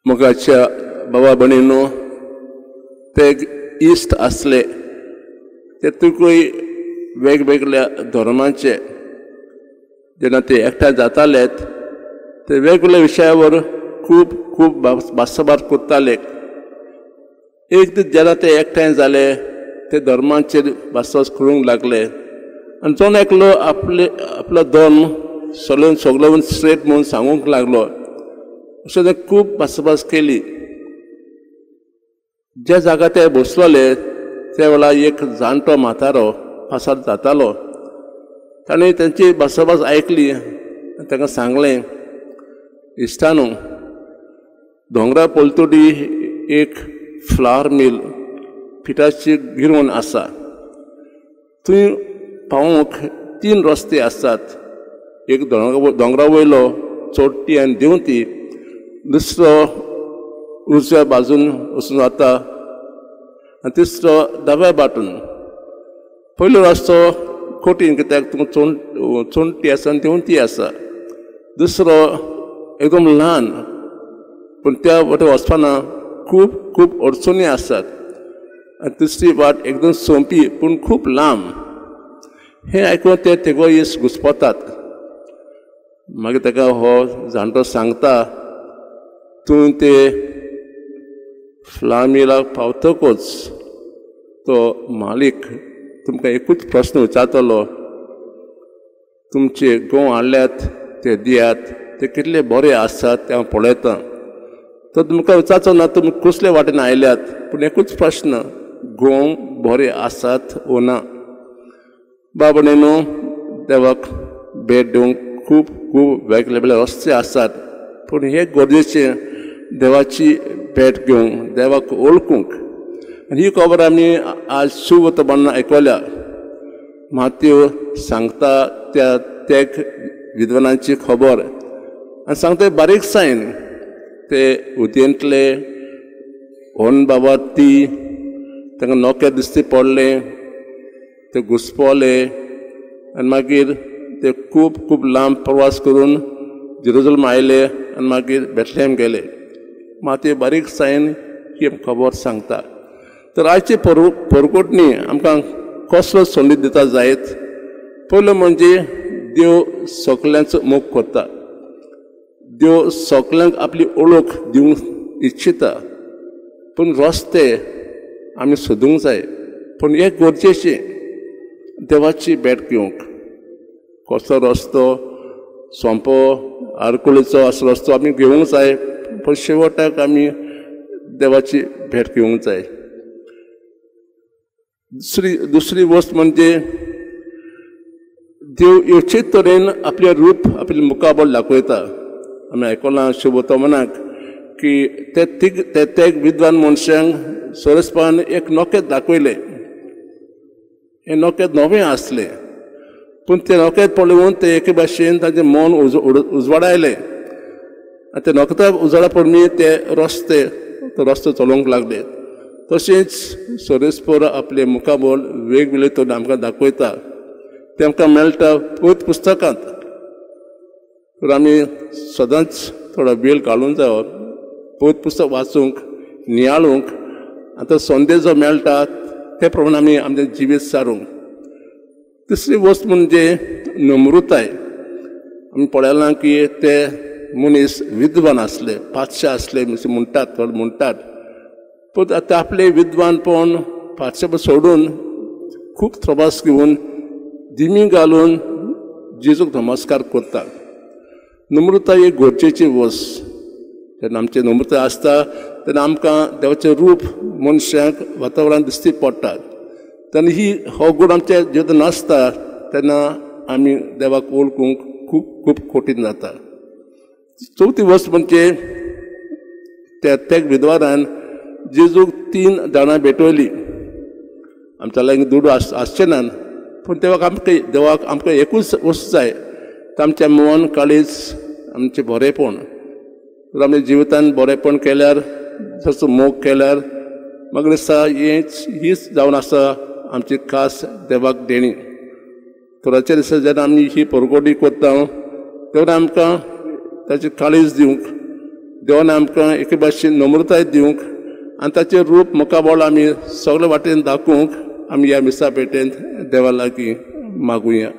मोगाच्या बाबा भयणीनो, ते इश्ट आसले ते तुकूय वेगवेगळ्या धर्मांचे. जेन्ना ते एकठांय जाताले ते वेगवेगळ्या विशयावर खूब खूब भासाभास करताले. एक दीस जेन्ना ते एकठांय जाले ते धर्मांचेर भासाभास करूंक लागले आनी जण एकलो आपले आपलो धर्म सगळ्यान सगळो स्ट्रेट म्हणून सांगूंक लागलो. अशें ते खूब भासाभास केली. ज्या जाग्यार ते बसलोले त्या वेळार एक जाणटो म्हातारो पासार जातालो. ताणें तांची भासाभास आयकली आनी तांकां सांगलें, इश्टानू, दोंगरा पलतडी एक फ्लावर मील पिठाची गिरवण आसा. थंय पावोवंक 3 रस्ते आसात. एक दोंगरा वयलो चोडटी आनी देंवती, दुसरो उजव्या बाजून वचून वता आनी तिसरो दाव्या बाटून. पयलो रस्तो कठीण कित्याक तुमकां चोणटी आसा आनी देंवती आसा. दुसरो एकदम ल्हान, पूण त्या वटेन वचपाना खूब खूब अडचणी आसात. आनी तिसरी वाट एकदम सोंपी पूण खूब लांब. हें आयकून ते तेगो इश्ट घुस्पतात. मागीर ताका हो जाणटो सांगता, तूं ते फ्लामिलाक पावतकूच तो मालीक तुमकां एकूच प्रस्न विचारतलो, तुमचे गंव हाडल्यात ते दियात, ते कितले बरे आसात ते हांव पळयतां. तो तुमकां विचारचो ना तुमी कसले वाटेन आयल्यात, पूण एकूच प्रस्न, गंव बरे आसात वो ना. बाबा न्हू, देवाक भेट दिवंक खूब खूब वेगळे रस्ते आसात, पूण हे गरजेचें देवाची भेट घेवंक, देवाक वळखूंक. आनी ही खबर आमी आज सुवर्तमान आयकल्या. मात्यो सांगता त्या तेग विद्वानांची खबर आनी सांगता बारीकसायन ते उदयंतले होन बाबा ती तांकां नोक्या दिसती पडले, ते घुसपले आनी मागीर ते खूब खूब लांब प्रवास करून जेरुजलम आयले आनी मागीर बेथलेहम गेले. माती बारीकसायन ही खबर सांगता. तर आयची परकोटणी आमकां कसलो संदेश दिता जायत? पयलो म्हणजे देव सगल्यांचो मोग करता, देव सगल्यांक आपली ओळख दिवंक इच्छिता, पूण रस्ते आमी सोदूंक जाय. पूण एक गरजेचें, देवाची भेट घेवंक कसलो रस्तो सोंपो आरकुळीचो असो रस्तो आमी घेवंक जाय, पूण शेवटाक आमी देवाची भेट घेवंक जाय. दुसरी वस्त म्हणजे देव योचित तरेन आपलें रूप आपलें मुखाबळ दाखयता. आमी आयकलां शुभतमनाक की ते तेग विद्वान मनशांक सोरसपान एक नोकेत दाखयलें. हें नोकेत नवें आसलें, पूण तें नोकेत पळोवन ते एके भाशेन तांचें मन उजवाडायलें आनी ते नोकेता उजवाडा पळोवन ते रस्ते तो रस्तो चलोवंक लागले. तशेंच सोरेस्पर आपले मुखाबळ वेगवेगळे तरेन आमकां दाखयता, तें आमकां मेळटा पवित्र पुस्तकांत. तर आमी सदांच थोडो वेळ घालूंक जायो पवित्र पुस्तक वाचूंक, नियाळूंक. आतां संदेश जो मेळटा ते प्रमाणे आमी आमचें जिवीत सारूंक. तिसरी वस्त म्हणजे नम्रताय. आमी पळयलां की ते मनीस विद्वान आसले, पातशा आसले म्हणटात, थोडे म्हणटात, पूण आतां आपले विद्वानपण पातशेपण सोडून खूब त्रास घेवन दिमी घालून जेजूक नमस्कार करता. नम्रताय एक गरजेची वस्त. जेन्ना आमची नम्रताय आसता तेन्ना आमकां देवाचें रूप मनशांक वातावरणांत दिश्टी पडटा. तेन्ना ही हो गूण आमच्या जिवितांत नासता तेन्ना आमी देवाक वळखूंक खूब खूब कठीण जाता. चवथी वस्त म्हणजे त्या तेग विद्वानान जेजूक 3 दाणां भेटवली. आमच्या लागीं दुडू आसचे ना, पूण देवाक आमकां देवाक आमकां एकूच वस्त जाय, आमचें मन काळीज आमचें बरेंपण. तर आमच्या जिवितान बरेंपण केल्यार, जसो मोग केल्यार मागीर दिसता हीच जावन आसा आमची खास देवाक देणी. थोड्याच्या दिसा जेन्ना आमी ही परगोटी करता तेन्ना आमकां ताची काळीज दिवंक देवान आमकां एके भाशेन नम्रताय दिवंक आनी ताचें रूप मुखाबळ आमी सगळे वाटेन दाखोवंक आमी ह्या मिसा पेटेंत देवा लागीं मागुया.